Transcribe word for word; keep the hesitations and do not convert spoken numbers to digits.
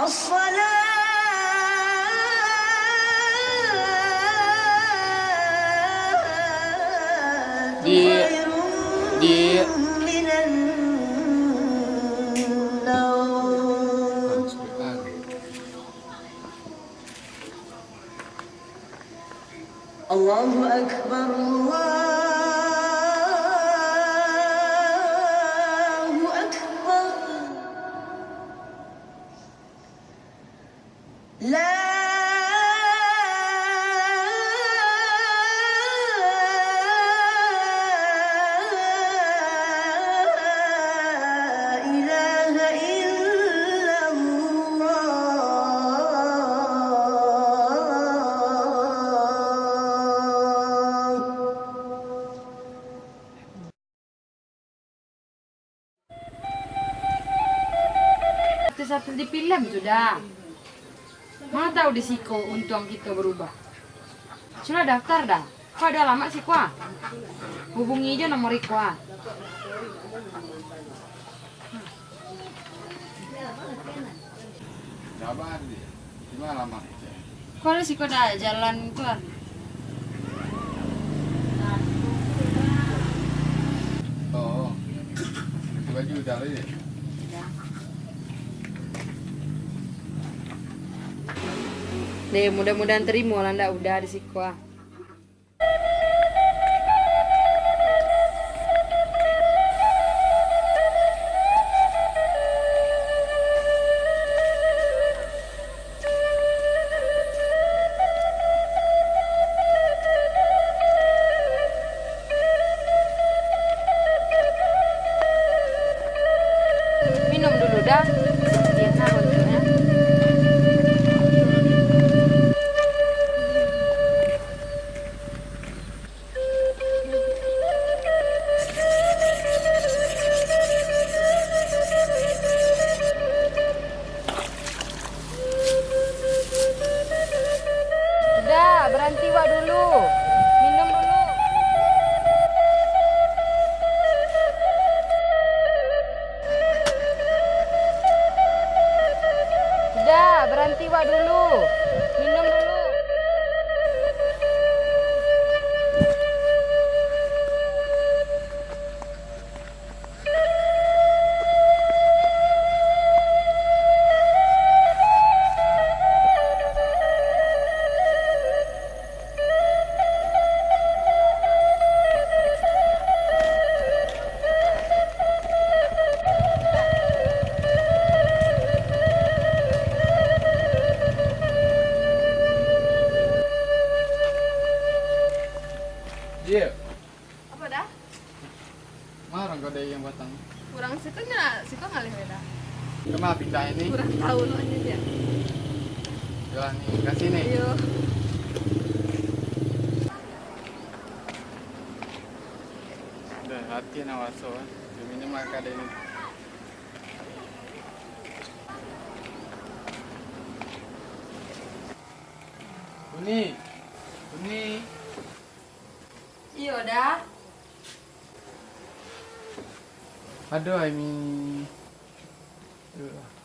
الصلاة Di, خير di. من النوم. الله أكبر، الله أكبر. لا إله إلا الله. Artis-artis di film tu dah. Mana tahu di siko untuang kito berubah. Sudah daftar dah. Kok ada alamat siko ah? Hubungi jo nomor iko ah. Sabar, Dik. Di mana alamat? Kok ada siko dah jalan tu ah? Oh, ganti baju dah tadi. Deh, mudah-mudahan terima lah ndak udah di siko ah. Minum dulu dah. Biasa botolnya. Udah, beranti wak dulu. Minum dulu. Udah, beranti wak dulu. Minum dulu. Iya. Apa dah? Marang kau dari yang batang. Kurang situ nya, situ ngalih beda. Kemana pindah ini? Kurang tahu no aja dia. Jalan ni, kasih ni. Iyo. Dah, hati nak masuk, eh. Dia minum makan dia ni. Uni. Uni. Iyo, dah. Aduh, Aimi. Aduh.